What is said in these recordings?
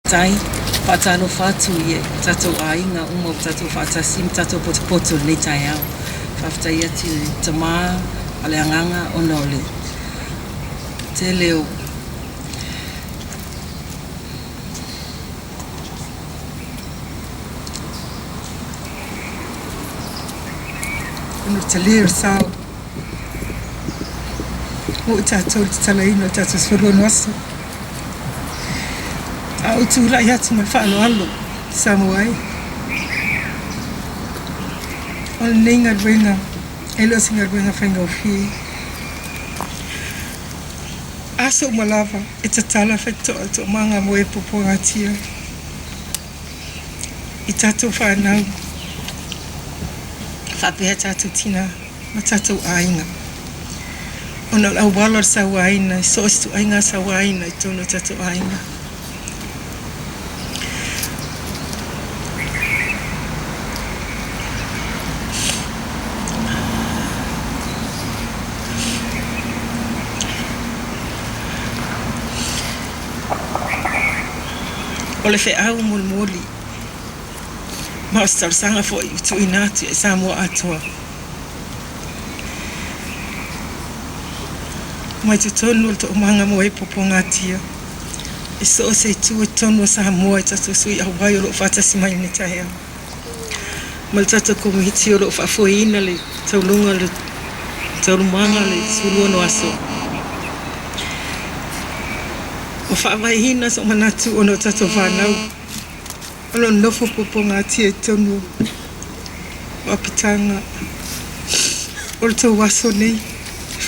Tai, faatalofa atu i tatou aiga uma ua tatou faatasi ma tatou potopoto i lenei taeao. Faafetai atu i le Tama ma le Agaga ona o le tele o Ona o le tele o le sao ua oo i tatou i le tatalaina o le tatou 16 aso. A ou tulai atu ma le faaaloalo Samoa e, o lenei galuega e le o se galuega faigofie. Aso uma lava e tatala faitotoa le toomaga mo e puapuagatia i tatou fanau faapea tatou tina ma tatou aiga ona o le auala o le sauaina i so o se ituaiga sauaina i totonu o tatou aiga. O le feau molimoli ma o se talosaga foi ua tuuina atu i Samoa atoa mai totonu o le toomaga mo e puapuagatia i so o se itu i totonu o Samoa i tatou sui auai o lo o faatasi mai i lenei taeao ma le tatou Komiti o lo o faafoeina le tauluga o le taualumaga o le 16 aso. Ua faavaeina sou manatu ona o tatou fanau o lo o nofo puapuagatia i totonu o apitaga o le tou aso nei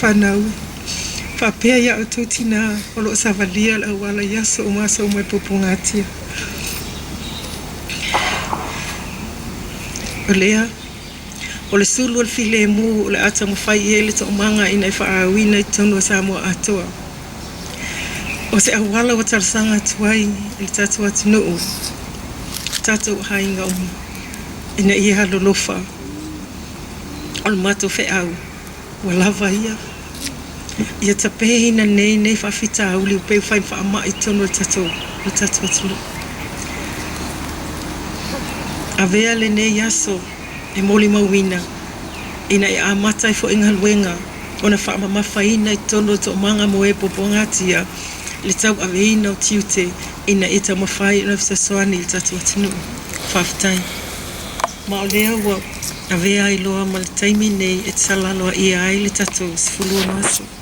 fanau faapea ia outou tinā o lo o savalia le auala i aso uma aso uma e puapuagatia. O lea, o le sulu o le filemu o le a taumafai i ai le toomaga ina ia faaauina i totonu o Samoa atoa. O se auala ua talosaga atu ai i le tatou atunuu, tatou aiga uma ina ia alolofa. O le matou feau, ua lava ia. Ia tapeina nei faafitauli ua pei ua fai ma faamai i totonu o le tatou atunuu. Avea lenei aso e molimauina ina ia amata ai foi galuega ona faamamafaina i totonu o le toomaga mo e puapuagatia le tauaveina o tiute ina ia taumafai ona fesoasoani i le tatou atunuu. Faafetai. Ma o lea ua avea ai loa ma le taimi nei e tatala aloaia ai le tatou 16 aso.